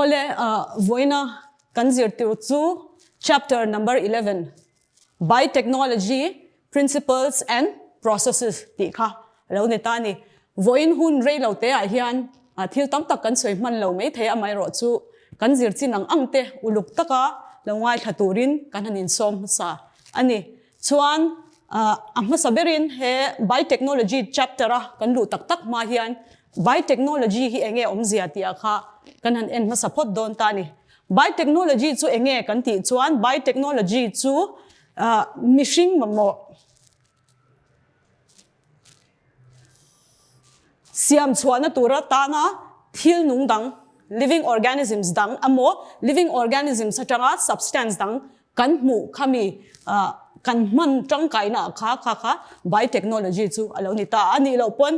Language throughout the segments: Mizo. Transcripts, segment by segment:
Awle, vawiina kan zirtir chu chapter number 11, Biotechnology Principles and Processes tih kha a lo ni ta a ni. Vawiin hun rei lo te ah hian thil tam tak kan sawi hman lo mai thei a, amaherawhchu kan zir chin ang ang te uluk taka lo ngaithla turin kan han insawm hmasa a ni. Chuan a hmasa berin he Biotechnology chapter a kan luh tak tak hma hian Biotechnology hi enge awmzia tih ah kha kan han en hmasa phawt dawn ta a ni. Biotechnology chu enge kan tih chuan Biotechnology chu mihring mamawh Siam chhuahna tura tana thil nung dang, living organisms dang emaw living organisms atanga substance dang kan hmuh khami kan hman tangkaina kha kha kha biotechnology chu a lo ni ta a nih loh pawn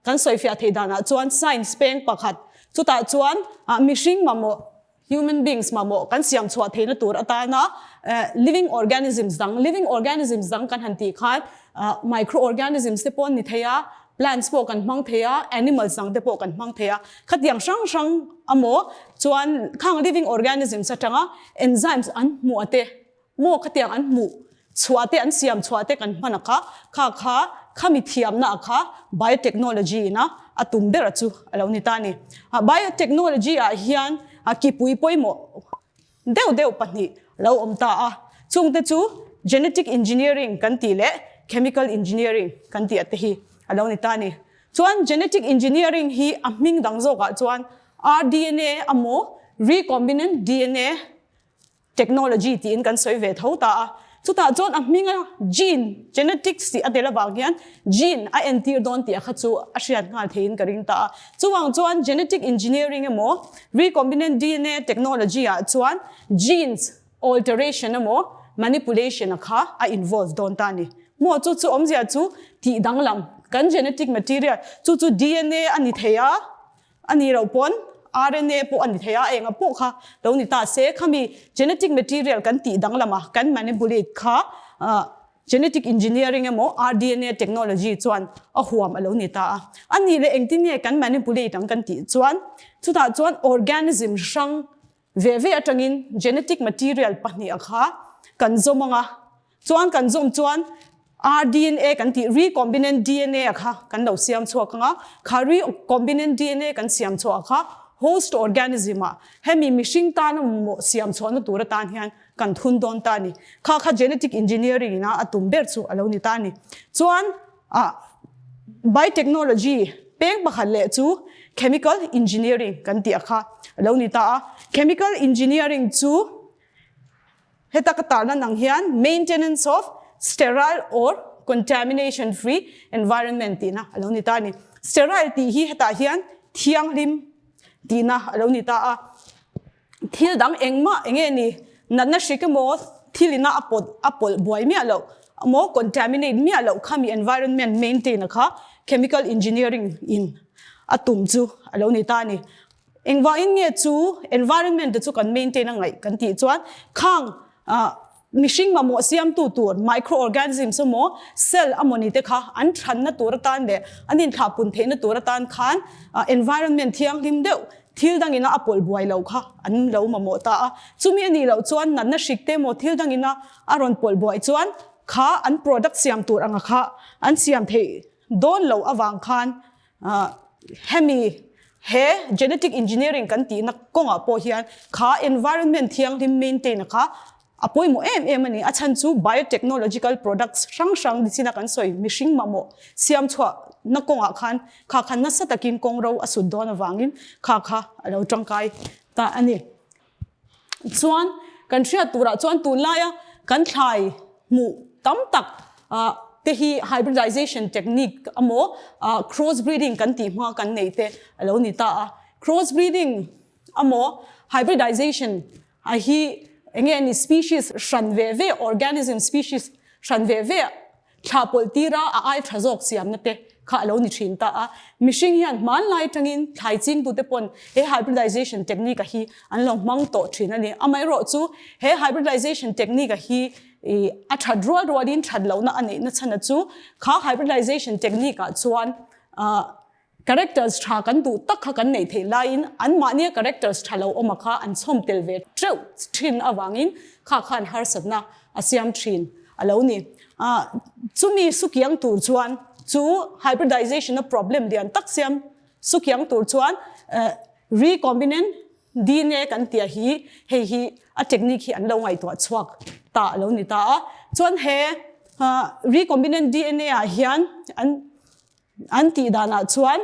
kan sawifiah theih danah chuan science peng pakhat chutah chuan mihring mamawh Human beings mamawh kan siam chhuah theihna tur atana living organisms dang, living organisms dang kan han tih khan microorganisms te pawh an ni thei a, plants pawh kan hmang thei a, animals dang te pawh kan hmang thei a. Khatiang hrang hrang amaw chuan khang living organisms atanga enzymes an hmuh te maw khatiang an hmuh chhuah te an siam chhuah te kan hman a kha, kha kha khami thiamna a kha biotechnology ina a tum ber a chu a lo ni ta a ni. Biotechnology ah hian kipui pawimawh deuh deuh pahnih a lo awm ta a, chungte chu genetic engineering kan tih leh chemical engineering kan tih a te hi a lo ni ta a ni. Chuan genetic engineering hi a hming dang zawkah chuan rDNA emaw recombinant dna Technology tiin kan sawi ve tho ta a, chutah chuan a hminga gene, genetics tih a tel avang hian gene a entir dawn tih a kha chu a hriat nghal theiin ka ring ta a. Chuvang chuan genetic engineering emaw recombinant dna technology ah chuan genes alteration emaw manipulation a kha a involve dawn ta a ni. Maw chu chu awmzia chu tih danglam kan genetic material chu chu dna a ni thei a, A nih loh pawn RNA pawh a ni thei a, enga pawh kha lo ni ta se, khami genetic material kan tih danglam a, kan manipulate kha genetic engineering emaw rDNA technology chuan a huam a lo ni ta a. A nih leh engtin nge kan manipulate ang kan tih chuan chutah chuan organism hrang ve ve atangin genetic material pahnih a kha kan zawm ang a, Chuan kan zawm chuan rDNA kan tih recombinant dna a kha kan lo siam chhuak ang a, kha recombinant dna kan siam chhuah a kha host organism ah hemi mihring tana mamawh siam chhuahna tur atan hian kan thun dawn ta a ni. Kha kha genetic engineering ina a tum ber chu a lo ni ta a ni. Chuan ah biotechnology peng pakhat leh chu chemical engineering kan tih a kha a lo ni ta a. Chemical engineering chu Heta ka tarlan ang hian maintenance of sterile or contamination free environment tihna a lo ni ta a ni. Sterile tih hi hetah hian thianghlim tihna a lo ni ta a. Thil dang engmah eng nge ni natna hrik emaw thil ina a pawt a pawlh buai miah loh emaw contaminate miah loh khami environment maintain a kha chemical engineering in a tum chu a lo ni ta a ni. Engvangin nge chu environment te chu kan maintain a ngaih kan tih chuan khang mihring mamawh siamtu tur microorganisms emaw cell emaw ni te kha an thanna tur atan leh an inthlahpun theihna tur atan khan environment thianghlim deuh thil dangina a pawlh buai lo kha an lo mamawh ta a. Chumi a nih loh chuan natna hrik te emaw thil dangina a rawn pawlh buai chuan kha an product siam tur anga kha an siam theih dawn loh avang khan Hemi he genetic engineering kan tihna kawngah pawh hian kha environment thianghlim maintain a kha a pawimawh em em a ni. A chhan chu biotechnological products hrang hrang nichina kan sawi mihring mamawh siam chhuahna kawngah khan kha kha nasa takin kawng ro a sut dawn avangin kha kha a lo tangkai ta a ni. Chuan kan hriat turah chuan tunlaia kan thlai hmuh tam tak te hi hybridization technique emaw cross breeding kan tih hma kan neih te a lo ni ta a. Cross breeding emaw hybridization a hi enge ni species hran ve ve organism species hran ve ve Thla pawlh tira a ai tha zawk siamna te kha a lo ni thin ta a. Mihring hian hmanlai atangin thlai chingtute pawn he hybridization technique a hi an lo hmang tawh thin a ni. Amaherawhchu he hybridization technique a hi a that rual rualin that lohna a neihna chhan a chu kha hybridization technique ah chuan. Characters tha kan duh tak kha kan neih theih laiin anmahnia characters tha lo awma kha an chhawm tel ve teuh thin avangin kha khan harsatna a siam thin a lo ni. Chumi sukiang tur chuan chu hybridization a problem lian tak siam sukiang tur chuan recombinant DNA kan tia hi hei hi a technique hi an lo ngaihtuah chhuak ta a lo ni ta a. Chuan he recombinant DNA ah hian an An tih danah chuan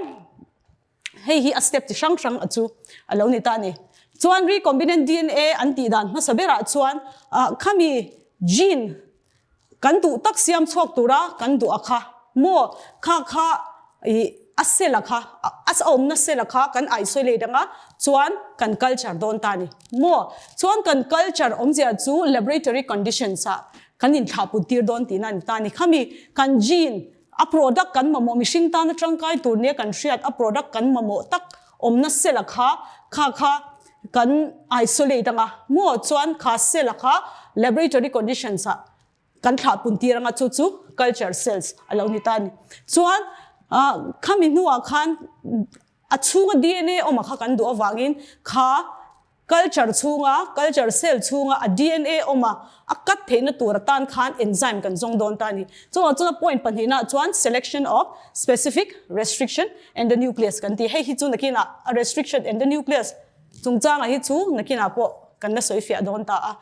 hei hi a step chi hrang hrang a chu a lo ni ta a ni. Chuan recombinant DNA an tih dan hmasa berah chuan khami gene kan duh tak siam chhuak tura kan duh a kha maw kha kha ih a cell a kha a awmna cell a kha kan isolate anga chuan kan culture dawn ta a ni maw. Chuan kan culture awmzia chu laboratory conditions ah kan inthlahput tir dawn tihna a ni ta a ni. Khami kan gene A product kan mamawh mihring tana tangkai tur nia kan hriat a product kan mamawh tak awmna cell a kha kha kha kan isolate anga maw chuan kha cell a kha laboratory conditions ah kan thlah pun tir anga chu chu culture cells a lo ni ta a ni. Chuan khami hnuah khan a chhunga DNA awm a kha kan duh avangin kha Culture chhunga, culture cell chhunga a DNA awm a, a cut theihna tur atan khan enzyme kan zawng dawn ta a ni. Chuvang chuan a point pahnihna chuan selection of specific restriction endonuclease kan ti. Hei hi chu nakinah a restriction endonuclease chungchangah hi chu nakinah pawh kan la sawi fiah dawn ta a.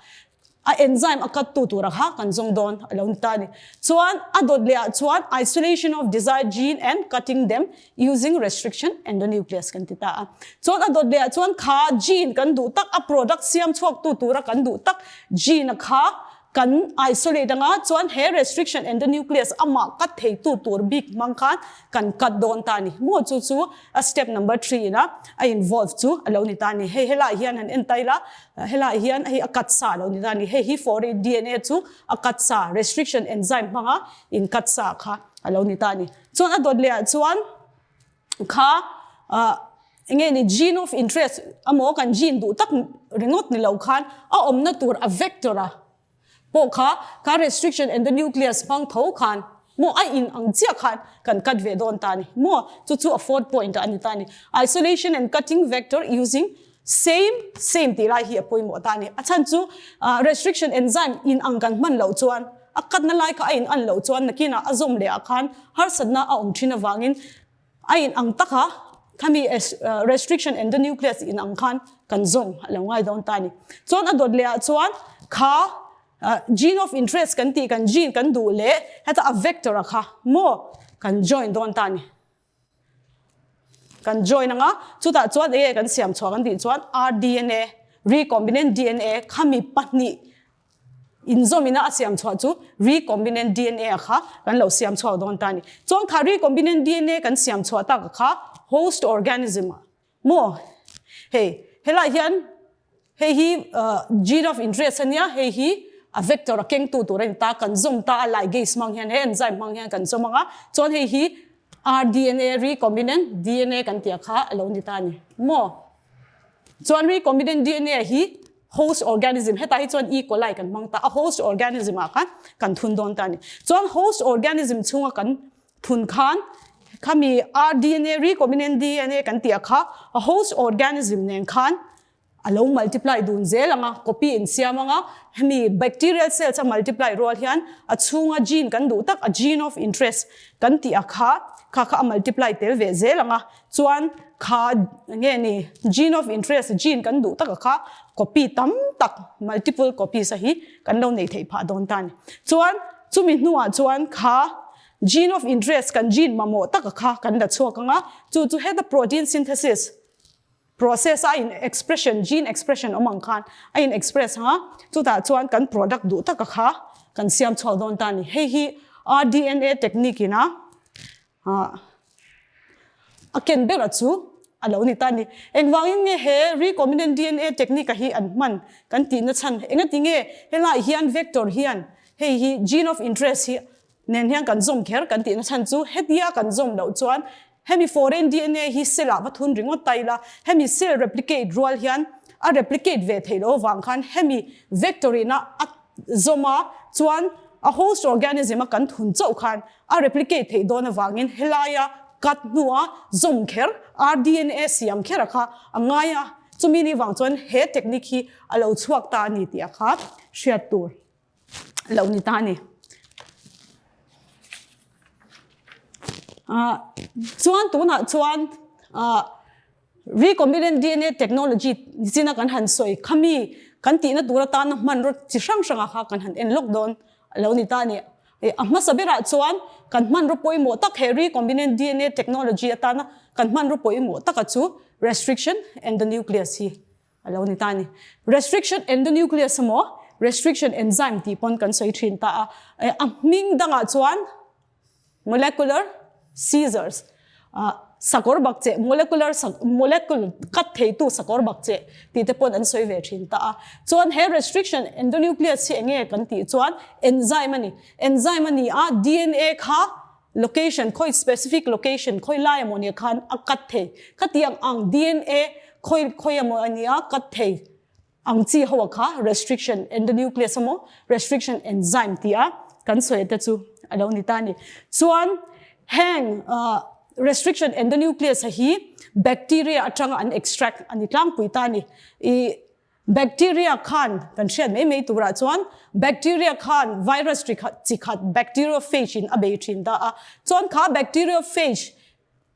A enzyme a cut tu tura kha kan zawng dawn a lo ni ta a ni. Chuan a dawt leh ah chuan isolation of desired gene and cutting them using restriction endonuclease kan ti ta a. Chuan a dawt leh ah chuan kha gene kan duh tak a product siam chhuak tu tura kan duh tak gene a kha kan isolate anga chuan he restriction endonuclease amah cut thei tu tur bik hmang khan kan cut dawn ta a ni. Maw chu chu a step number 3 ina a involve chu a lo ni ta a ni. Hei helai hian han en ta ila Helaiah hian hei a cut sa a lo ni ta a ni. Hei hi foreign DNA chu a cut sa, restriction enzyme hmanga in cut sa kha a lo ni ta a ni. Chuan a dawt lehah chuan kha enge ni gene of interest emaw kan gene duh tak ringawt ni lo khan a awmna tur a vector a pawh kha kha restriction and the nucleus hmang tho khan maw a in ang chiah khan kan cut ve dawn ta a ni maw chu chu a fourth point ah a ni ta a ni isolation and cutting vector using same same tih lai hi a pawimawh ta a ni a chhan chu restriction enzyme in ang kan hman loh chuan a cut na lai kha a in an loh chuan nakinah a zawm leh ah khan harsatna a awm thin avangin A in ang taka khami restriction endonuclease in ang khan kan zawng a lo ngai dawn ta a ni. Chuan a dawt leh ah chuan kha gene of interest kan tih kan gene kan duh leh heta a vector a kha maw kan join dawn ta a ni. Kan join anga chutah chuan enge kan siam chhuah kan tih chuan rDNA recombinant DNA khami pahnih Inzawmina a siam chhuah chu recombinant DNA a kha kan lo siam chhuak dawn ta a ni. Chuan kha recombinant DNA kan siam chhuah tak a kha host organism ah maw hei helaiah hian hei hi gene of interest a nia hei hi a vector a kengtu tur a ni ta kan zawm ta a ligase hmang hian he enzyme hmang hian kan zawm ang a chuan hei hi rDNA recombinant DNA kan tih a kha a lo ni ta a ni maw. Chuan recombinant DNA hi host organism hetah hi chuan E. coli kan hmang ta a host organism ah khan kan thun dawn ta a ni. Chuan host organism chhunga kan thun khan khami rDNA recombinant DNA kan tih ah kha a host organism nen khan a lo multiply dun zel ang a, copy in siam ang a, hemi bacterial cells a multiply rual hian a chhunga gene kan duh tak a gene of interest kan tih ah kha kha kha a multiply tel ve zel ang a. Chuan kha nge ni gene of interest gene kan duh taka kha copy tam tak multiple copies a hi kan lo nei theih phah dawn ta a ni. Chuan chumi hnuah chuan kha gene of interest kan gene mamawh taka kha kan la chhuak ang a, chu chu heta protein synthesis process a in expression gene expression awm ang khan a in express ang a, chutah chuan kan product duh taka kha kan siam chhuak dawn ta a ni. Hei hi rDNA technique ina A ken bera chu a lo ni ta a ni. Engvangin nge he recombinant DNA technique a hi an hman kan tihna chhan? Engati nge helaiah hian vector hian hei hi gene of interest hi nen hian kan zawm kher kan tihna chhan chu hetia kan zawm loh chuan hemi foreign DNA hi cell ah va thun ringawt ta ila hemi cell replicate rual hian a replicate ve theih loh avang khan hemi vector ina a zawm a chuan a host organism a kan thun chauh khan a replicate theih dawn avangin helaia. cut hnua zawm kher rDNA siam kher a kha a ngai a, chumi ni vang chuan he technique hi a lo chhuak ta a ni tih a kha hriat tur lo ni ta a ni. Chuan tunah chuan Recombinant DNA technology nichin a kan han sawi khami kan tihna tur atana hmanraw chi hrang hranga kha kan han en lawk dawn a lo ni ta a ni. A hmasa berah chuan kan hmanraw pawimawh tak he recombinant DNA technology atana kan hmanraw pawimawh taka chu restriction endonuclease hi a lo ni ta a ni. Restriction endonuclease emaw restriction enzyme tih pawn kan sawi thin ta a. A hming dangah chuan Molecular scissors, sakawr bak che, molecular molecule cut theitu sakawr bak che tih te pawn an sawi ve thin ta a. Chuan he restriction endonuclease hi enge kan tih chuan enzyme a ni. Enzyme a ni a, DNA kha location khawi specific location khawi lai emaw nia khan a cut thei. Khatiang ang DNA khawi khawi emaw ania cut thei. Ang chi ho a kha restriction endonuclease emaw restriction enzyme tih a kan sawi te chu a lo ni ta a ni. Chuan heng restriction endonuclease a hi bacteria atanga an extract a ni tlangpui ta a ni. I bacteria khan kan hriat mai mai turah chuan bacteria khan virus chi khat chi khat bacteriophage in a bei thin ta a. Chuan kha bacteriophage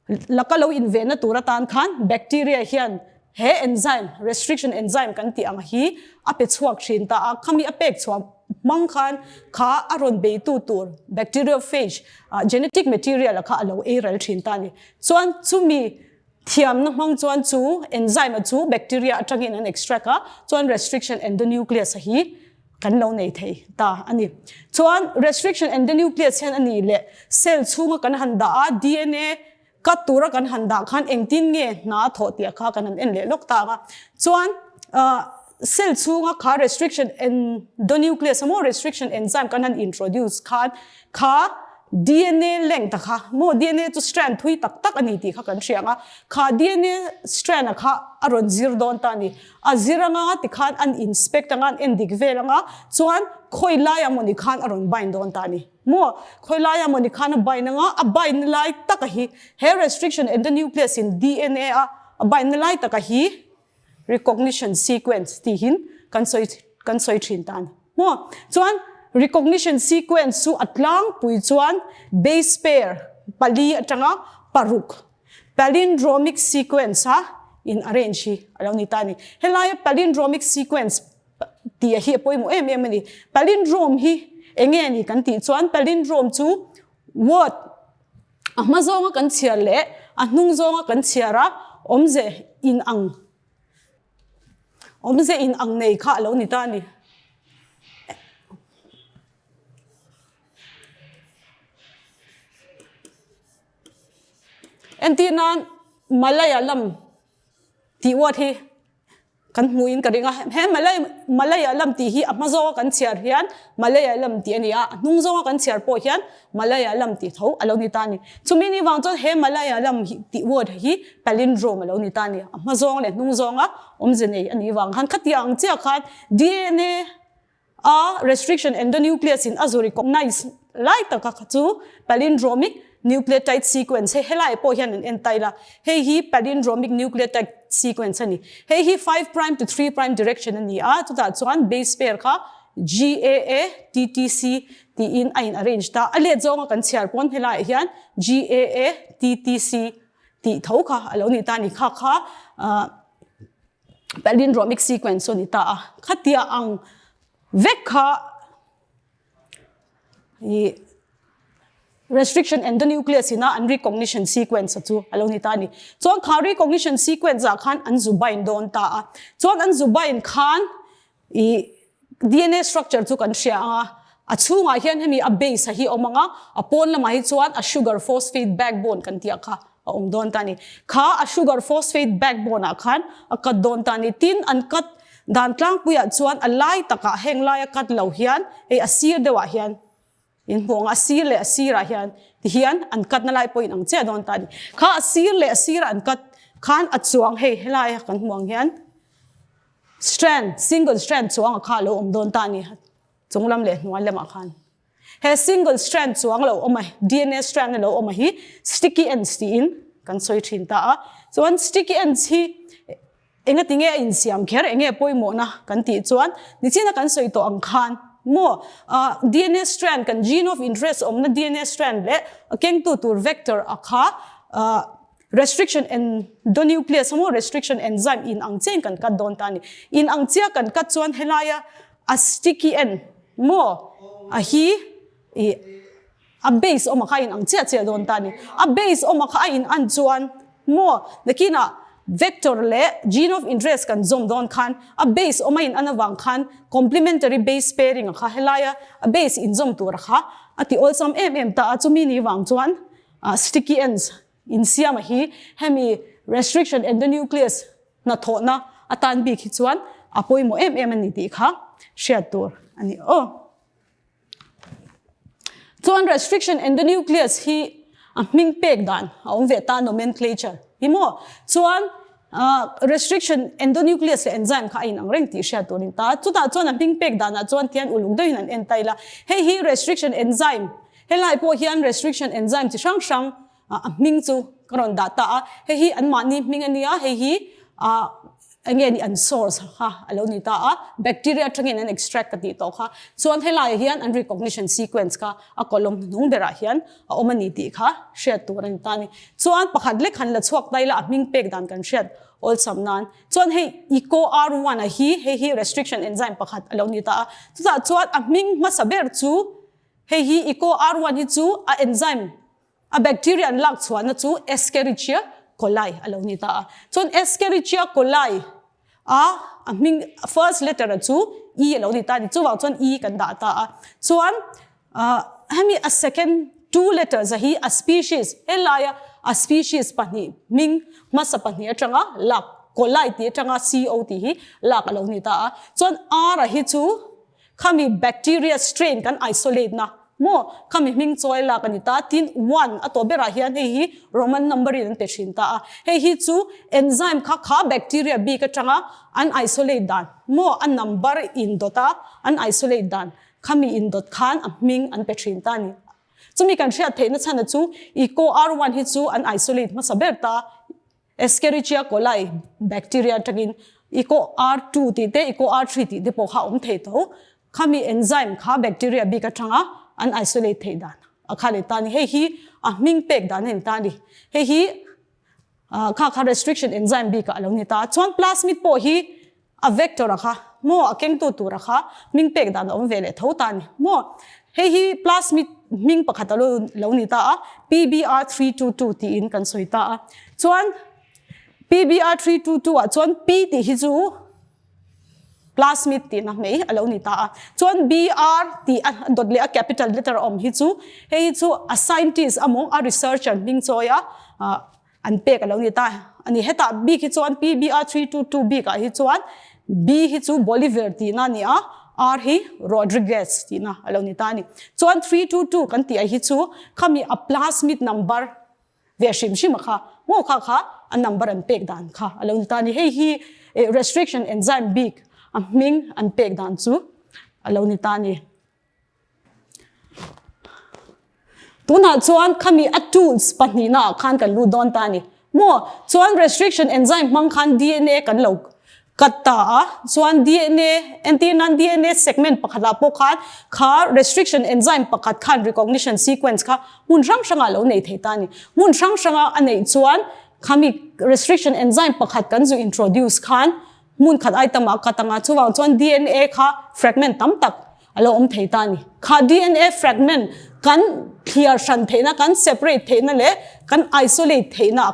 Laka lo invenna tur atan khan bacteria hian he enzyme, restriction enzyme kan tih ang hi a pe chhuak thin ta a, khami a pek chhuah hmang khan kha a rawn beitu tur bacteriophage genetic material a kha a lo ei ral thin ta a ni. Chuan chumi thiamna hmang chuan chu enzyme a chu bacteria atangin an extract a, chuan restriction endonuclease a hi kan lo nei thei ta a ni. Chuan restriction endonuclease hian a nih leh cell chhunga kan han dah a, DNA cut tura kan han dah khan engtin nge hna a thawh tih kha kan han en leh lawk ta ang a. Chuan cell chhunga kha restriction endonuclease emaw restriction enzyme kan han introduce khan kha DNA length a kha maw DNA chu strand thui tak tak a ni tih kha kan hria ang a, kha DNA strand a kha a rawn zir dawn ta a ni. A zir anga tikhan an inspect anga an en dik vel anga chuan khawi laia mawni khan a rawn bind dawn ta a ni maw? Khawi laia mawni khan a bind anga a bind na lai taka hi he restriction endonuclease in DNA a a bind na lai taka hi recognition sequence tihin kan sawi kan sawi thin ta a ni maw? Chuan recognition sequence chu a tlangpui chuan base pair pali atanga paruk Palindromic sequence a in arrange hi a lo ni ta a ni. Helaia palindromic sequence tih hi a pawimawh em em a ni. Palindrome hi eng nge ni kan tih chuan palindrome chu word a hma zawnga kan chhiar leh a hnung zawnga kan chhiar a awmze in ang awmze in ang nei kha a lo ni ta a ni. Entir nan Malayalam tih word hi kan hmuhin ka ring a, he Malayalam tih hi a hma zawnga kan chhiar hian Malayalam tih a ni a, a hnung zawnga kan chhiar pawh hian Malayalam tih tho a lo ni ta a ni. Chumi ni vang chuan he Malayalam tih word hi palindrome a lo ni ta a ni. A hma zawng leh hnung zawnga awmze nei a nih vang khan khatiang ang chiah khan DNA A restriction endonuclease in a zu recognize lai taka kha chu palindromic nucleotide sequence hei helai pawh hian an en tail a, hei hi palindromic nucleotide sequence a ni. Hei hi 5 prime to 3 prime direction a ni a, chutah chuan base pair kha GAATTC tiin a in arrange ta. A let zawnga kan chhiar pawn helaiah hian GAATTC tih tho kha a lo ni ta a ni. Kha kha palindromic sequence chu a ni ta a, khatia ang vek kha i restriction endonuclease ina an recognition sequence chu a lo ni ta a ni. Chuan kha recognition sequence ah khan an zu bind dawn ta a, chuan an zu bind khan I DNA structure chu kan hria ang a, a chhungah hian hemi a base a hi a awm ang a, a pawn lamah hi chuan a sugar phosphate backbone kan tih ah kha a awm dawn ta a ni. Kha a sugar phosphate backbone ah khan a cut dawn ta a ni. Tin, an cut dan tlangpuiah chuan a lai takah heng laia cut lo hian hei a sir deuhah hian In hmuh ang a sir leh a sirah hian ti hian an cut na lai pawh in ang chiah dawn ta a ni. Kha a sir leh a sirah an cut khan a chuang hei helai a kan hmuh ang hian strand single strand chuang a kha a lo awm dawn ta a ni chung lam leh hnuai lamah khan. He single strand chuang lo awm a, DNA strand a lo awm a hi sticky ends tiin kan sawi thin ta a. Chuan sticky ends hi Engati nge a insiam kher, enge pawimawhna kan tih chuan nichina kan sawi tawh ang khan maw DNA strand kan gene of interest awmna DNA strand leh a kengtu tur vector a kha restriction endonuclease maw restriction enzyme in ang chiahin kan cut dawn ta a ni. In ang chiah kan cut chuan helaia a sticky end maw a hi ih A base awm a kha a in ang chiah chiah dawn ta a ni. A base awm a kha a in an chuan maw nakinah vector leh gene of interest kan zawm dawn khan a base awm a in an avang khan complementary base pairing a kha helaia a base inzawm tur a kha a ti awlsam em em ta a, chumi ni vang chuan sticky ends insiam a hi hemi restriction endonuclease hnathawhna atan bik hi chuan a pawimawh em em a ni tih kha hriat tur a ni aw. Chuan restriction endonuclease hi a hming pek dan a awm ve ta nomenclature hi maw? Chuan restriction endonuclease leh enzyme kha a inang reng tih hriat tur a ni ta. Chutah chuan a hming pek danah chuan tian uluk deuhin an en ta ila. Hei hi restriction enzyme, helai pawh hian restriction enzyme chi hrang hrang a hming chu ka rawn dah ta a, hei hi anmahni hming a nia, hei hi eng nge ni an source kha a lo ni ta a, bacteria atangin an extract ka tih tawh kha, chuan helaiah hian an recognition sequence kha a column hnuhnung berah hian a awm a ni tih kha hriat tur a ni ta a ni. Chuan pakhat lek han la chhuak ta ila a hming pek dan kan hriat awlsam nan chuan hei eco R1 a hi hei hi restriction enzyme pakhat a lo ni ta a, chutah chuan a hming hmasa ber chu hei hi eco R1 hi chu a enzyme A bacteria an lak chhuahna chu Escherichia coli a lo ni ta a. Chuan Escherichia coli a a hming first letter a chu E a lo ni ta a ni. Chuvang chuan E kan dah ta a. Chuan hemi a second two letters a hi a species helaia a species pahnih hming hmasa pahnih atanga lak coli tih atanga CO tih hi lak a lo ni ta a. Chuan R a hi chu Khami bacteria strain kan isolate na maw khami hming chawi lak a ni ta tin one a tawh berah hian hei hi Roman number in an pe thin ta a, hei hi chu enzyme kha kha bacteria bik atanga an isolate dan maw a number in dawt a an isolate dan khami in dawt khan a hming an pe thin ta a ni. Chumi kan hriat theihna chhan a chu eco R one hi chu an isolate hmasa ber ta. Escherichia coli bacteria atangin eco R2 tih te eco R3 tih te pawh kha a awm thei tho. Khami enzyme kha bacteria bik atanga an isolate theih dan a kha ni ta a ni. Hei hi a hming pek dan a ni ta a ni. Hei hi kha kha restriction enzyme bikah a lo ni ta a. Chuan plasmid pawh hi A vector a kha maw a kengtu tur a kha hming pek dan a awm ve leh tho ta a ni maw. Hei hi plasmid hming pakhat a lo ni ta a, PBR322 tiin kan sawi ta a. Chuan PBR322 ah chuan P tih hi chu plasmid tihna mai a lo ni ta a. Chuan BR tih a dawt leh a capital letter a awm hi chu hei hi chu a scientist emaw a researcher hming chawi a an pek a lo ni ta a ni. Hetah bik hi chuan PBR 322 bikah hi chuan B hi chu Bolivar tihna a ni a, R hi Rodriguez tihna a lo ni ta a ni. Chuan 322 kan tih ah hi chu khami a plasmid number ve hrim hrim a kha maw kha kha a number an pek dan kha a lo ni ta a ni. Hei hi restriction enzyme bik a hming an pek dan chu a lo ni ta a ni. Tunah chuan khami a tools pahnihna ah khan kan lut dawn ta a ni. Maw? Chuan restriction enzyme hmang khan DNA kan lo cut ta a, chuan DNA, entir nan DNA segment pakhat ah pawh khan kha restriction enzyme pakhat khan recognition sequence kha hmun hrang hrang ah lo nei thei ta a ni. Hmun hrang hrang a a neih chuan khami restriction enzyme pakhat kan zu introduce khan hmun khat ai tamah cut anga chuvang chuan DNA kha fragment tam tak a lo awm thei ta a ni. Kha DNA fragment kan thliar hran theihna, kan separate theihna leh kan isolate theihna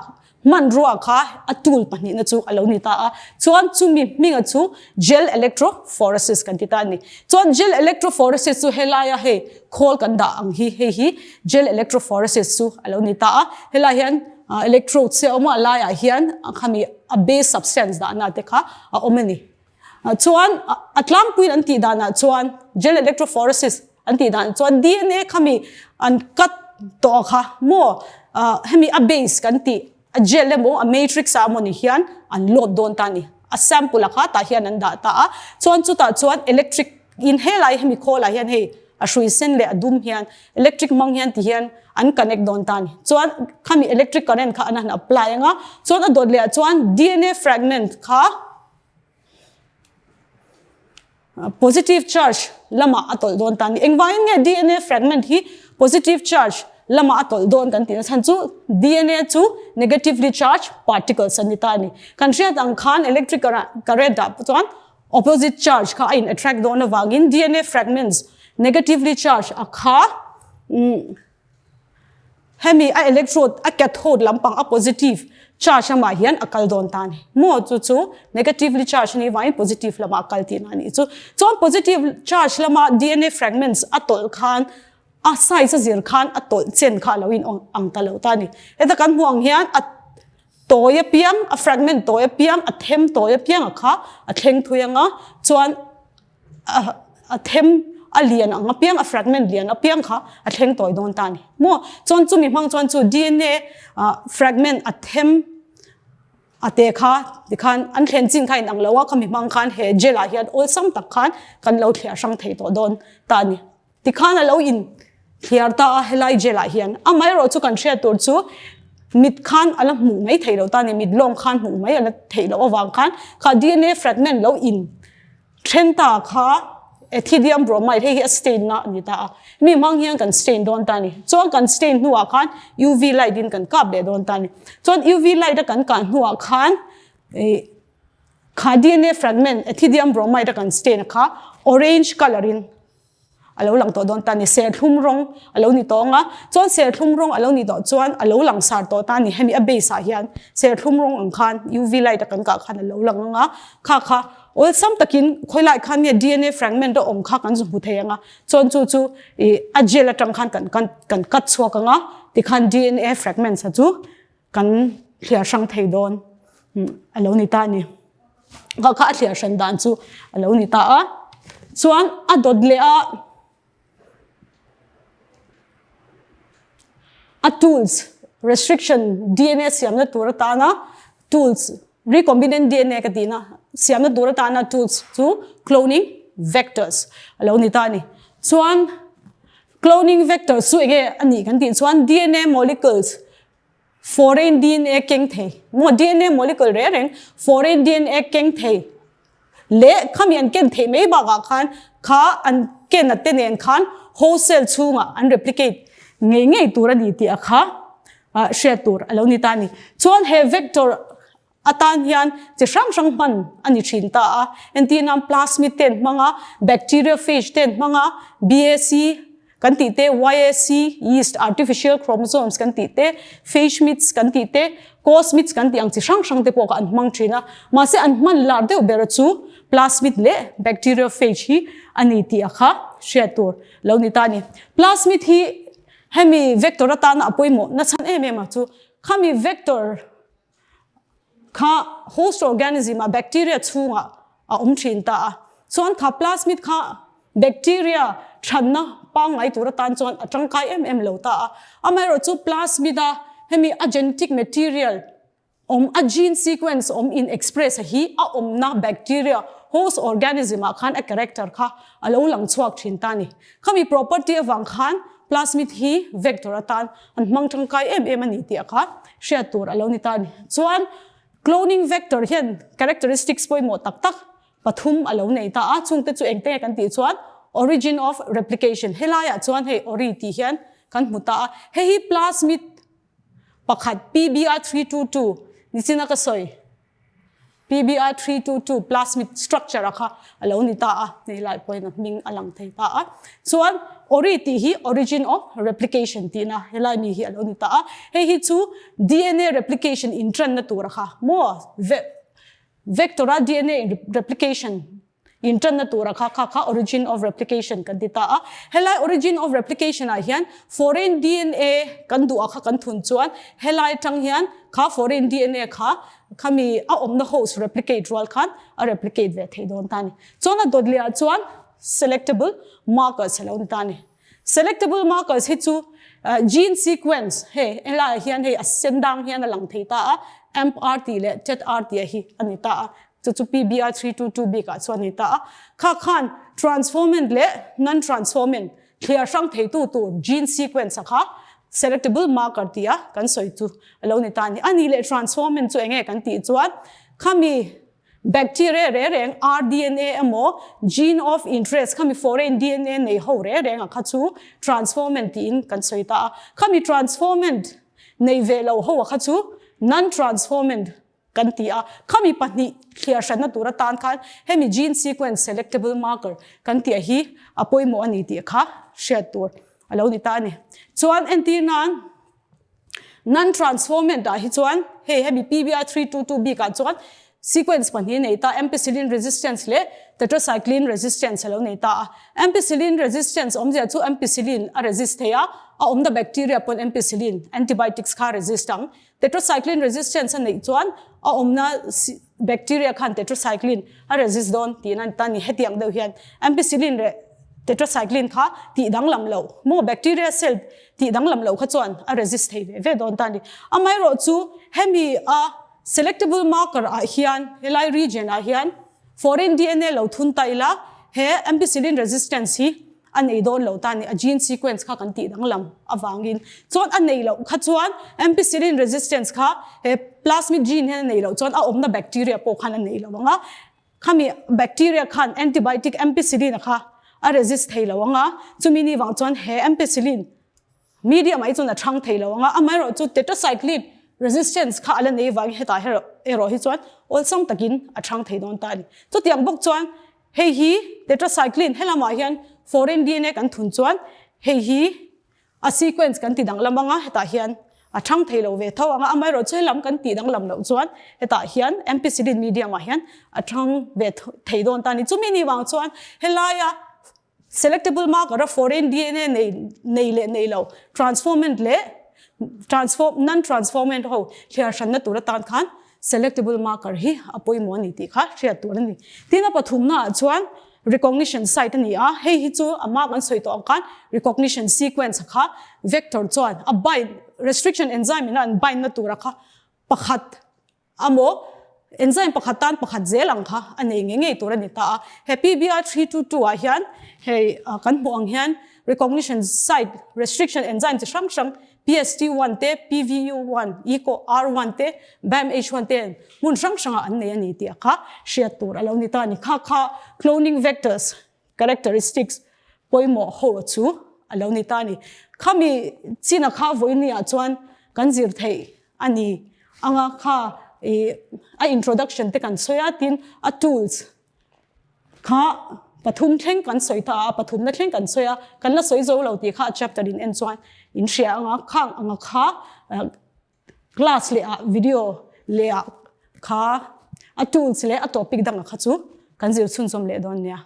hmanrua kha a tool pahnihna chu a lo ni ta a. Chuan chumi hminga chu gel electrophoresis kan ti ta a ni. Chuan gel electrophoresis chu helaia hei khawl kan dah ang hi hei hi gel electrophoresis chu a lo ni ta a. Helai hian electrodes te a awm a, a laiah hian khami a base substance dahna te kha a awm a ni. Chuan a tlangpuiin an tih danah chuan gel electrophoresis an tih danah chuan DNA khami an cut tawh kha maw hemi a base kan tih a gel emaw a matrix ah emaw ni hian an load dawn ta a ni. A sample a kha tah hian an dah ta a, chuan chutah chuan electric in helai hemi khawl ah hian hei. a hrui sen leh a dum hian electric hmang hian ti hian an connect dawn ta a ni. Chuan khami electric current kha an han apply anga chuan a dawt leh ah chuan DNA fragment kha Positive charge lamah a tawlh dawn ta a ni. Engvangin nge DNA fragment hi positive charge lamah a tawlh dawn kan tihna chhan chu DNA chu negatively charged particles a ni ta a ni. Kan hriat ang khan electric current ah chuan opposite charge kha a in attract dawn avangin DNA fragments negatively charged a kha Hemi a electrode a cathode lampang a positive charge lamah hian a kal dawn ta a ni. Maw chu chu negatively charge a nih vangin positive lamah a kal tihna a nih chu. Chuan positive charge lama DNA fragments a tawlh khan a size a zir khan a tawlh chen kha a lo in ang ta lo ta a ni. Heta kan hmuh ang hian a tawi apiang a fragment tawi apiang a them tawi apiang a kha a thleng thui anga chuan a them a lian ang apiang a fragment lian apiang kha a thleng tawi dawn ta a ni maw chuan chumi hmang chuan chu DNA fragment a them a te kha tikhan an thlen chin kha inang lo a khami hmang khan he gel ah hian awlsam tak khan kan lo thliah hrang thei tawh dawn ta a ni. Tikhan a lo in thliar ta a helai gel ah hian. Amaherawh chu kan hriat tur chu mit khan a la hmuh mai theih loh ta a ni, mit lawng khan hmuh mai a la theih loh avang khan kha DNA fragment lo in then ta kha ethidium bromide hei hi a stain na a ni ta a. Mi hmang hian kan stain dawn ta a ni. Chuan kan stain hnuah khan UV light in kan kap leh dawn ta a ni. Chuan UV light a kan kah hnuah khan ih kha DNA fragment ethidium bromide a kan stain a kha orange colour in a lo lang tawh dawn ta a ni. Serthlum rawng a lo ni tawh ang a, chuan serthlum rawng a lo ni tawh chuan a lo lang sar tawh ta a ni. Hemi a base ah hian serthlum rawng ang khan UV light a kan kah khan a lo lang ang a, kha kha awlsam takin khawilai khan nge DNA fragment a awm kha kan zu hmu thei ang a, chuan chu chu ih a gel atang khan kan kan kan cut chhuak ang a, tikhan DNA fragments a chu kan thliar hrang thei dawn a lo ni ta a ni. Kha kha a thliar hran dan chu a lo ni ta a. Chuan a dawt leh a a tools restriction DNA siamna tur atana tools recombinant DNA ka tihna siamna tur atana tools chu cloning vectors a lo ni ta a ni. Chuan Cloning vectors chu enge a nih kan tih chuan DNA molecules foreign DNA keng thei maw DNA molecule reng reng foreign DNA keng thei leh khami an ken theih mai bakah khan kha an ken a te nen khan host cell chhungah an replicate ngei ngei tur a ni tih a kha hriat tur a lo ni ta a ni. Chuan he vector atan hian chi hrang hrang hman a ni thin ta a, entir nan plasmid te an hmang a, bacteriophage te an hmang a, BAC kan tih te, YAC, yeast artificial chromosomes kan tih te, phagemids kan tih te, cosmids kan tih ang chi hrang hrang te pawh kha an hmang thin a, mahse an hman lar deuh ber chu plasmid leh bacteriophage hi a ni tih a kha hriat tur lo ni ta a ni. Plasmid hi hemi vector atana a pawimawh nachhan em em a chu khami vector Kha host organism ah bacteria chhungah a awm thin ta a, chuan kha plasmid kha bacteria thanna pangngai tur atan chuan a tangkai em em lo ta a. Amaherawhchu plasmid a hemi a genetic material awm a gene sequence awm in express a hi a awmna bacteria host organism ah khan a character kha a lo lang chhuak thin ta a ni. Khami property avang khan plasmid hi vector atan an hmang tangkai em em a ni tih a kha hriat tur a lo ni ta a ni. Chuan cloning vector hian characteristics pawimawh tak tak pathum a lo nei ta a, chungte chu engte nge kan tih chuan origin of replication helaiah chuan hei ori tih hian kan hmu ta a, hei hi plasmid pakhat PBR322 nichina ka sawi. PBR322 plasmid structure a kha a lo ni ta a, hei lai pawhin a hming a lang thei ta a. Chuan ori tih hi origin of replication tihna helai mi hi a lo ni ta a. Hei hi chu DNA replication intranna tur a kha maw vector a DNA replication Inṭanna tura kha kha kha origin of replication kan ti ta a. Helai origin of replication ah hian foreign DNA kan duh a kha kan thun chuan helai atang hian kha foreign DNA kha khami a awmna host replicate rual khan a replicate ve thei dawn ta a ni. Chuan a dawt leh ah chuan selectable markers a lo ni ta a ni. Selectable markers hi chu gene sequence hei helai ah hian hei a sen dang hian a lang thei ta a, AMP-R tih leh TET-R tih a hi a ni ta a. Chu chu PBR 322 bikah chuan a ni ta a. Kha khan transformant leh non-transformant. Thliar hrang theitu tur gene sequence a kha selectable marker tia kan sawi chu a lo ni ta a ni. A nih leh transformant chu enge kan tih chuan khami bacteria reng reng rDNA emaw gene of interest khami foreign dna nei ho reng reng a kha chu transformant tiin kan sawi ta a. Khami transformant nei ve lo ho a kha chu non-transformant kan ti a, khami pahnih thliar hranna tur atan khan hemi gene sequence selectable marker kan tih hi a pawimawh a ni tih kha hriat tur a lo ni ta a ni. Chuan entir nan non-transformant ah hi chuan hei hemi PBR322 bikah chuan sequence pahnih nei ta ampicillin resistance leh tetracycline resistance a lo nei ta a. Ampicillin resistance awmzia chu ampicillin a resist thei a, a awmna bacteria pawn ampicillin antibiotics kha resist ang. Tetracycline resistance a neih chuan a awmna bacteria khan tetracycline a resist dawn tihna a ni ta a ni. Hetiang deuh hian ampicillin leh tetracycline kha tih danglam loh maw bacteria cell tih danglam loh kha chuan a resist thei ve ve dawn ta a ni. Amaherawhchu chu hemi a selectable marker ah hian helai region ah hian foreign dna lo thun ta ila he ampicillin resistance hi a nei dawn lo ta ni, a gene sequence kha kan tih danglam avangin. Chuan a nei loh kha chuan ampicillin resistance kha he plasmid gene hian a nei loh chuan a awmna bacteria pawh khan a nei lo ang a, khami bacteria khan antibiotic ampicillin a kha a resist thei lo ang a, chumi ni vang chuan he ampicillin Medium ah hi chuan a chhang thei lo ang a, amaherawh chu tetracycline resistance kha a la nei vangin hetah erawh hi chuan awlsam takin a chhang thei dawn ta a ni. Chutiang bawk chuan hei hi tetracycline helamah hian foreign dna kan thun chuan hei hi a sequence kan ti danglam ang a, hetah hian a chhang thei lo ve tho ang a, amaherawh chu helam kan tih danglam loh chuan hetah hian ampicillin medium ah hian a chhang ve thei dawn ta a ni. Chumi ni vang chuan helaia Selectable marker a foreign dna nei nei leh nei lo transformant leh transform non-transformant ho thliar hranna tur atan khan selectable marker hi a pawimawh a ni tih kha hriat tur a ni. Tin a pathumna ah chuan recognition site a ni a, hei hi chu a mark an sawi tawh ang khan recognition sequence kha vector chuan a bind restriction enzyme in a an bind na tura kha pakhat Amaw, enzyme pakhat tan pakhat zel ang kha a nei ngei ngei tur a ni ta a. He PBR 322 ah hian hei kan hmuh ang hian recognition site restriction enzyme chi hrang hrang PST1 te, PVU1, ECO R1 te, BAMH1 te hmun hrang hrangah an nei a ni tih a kha hriat tur a lo ni ta a ni. Kha kha cloning vectors characteristics pawimawh ho chu a lo ni ta a ni. Khami china kha vawiini ah chuan kan zir theih a ni anga kha ih a introduction te kan sawi a tin a tools kha pathum thleng kan sawi ta a pathumna thleng kan sawi a kan la sawi zo lo tih kha a chapter in en chuan in hria anga khang anga kha class leh ah video leh ah kha a tools leh a topic danga kha chu kan zir chhunzawm leh dawn nia.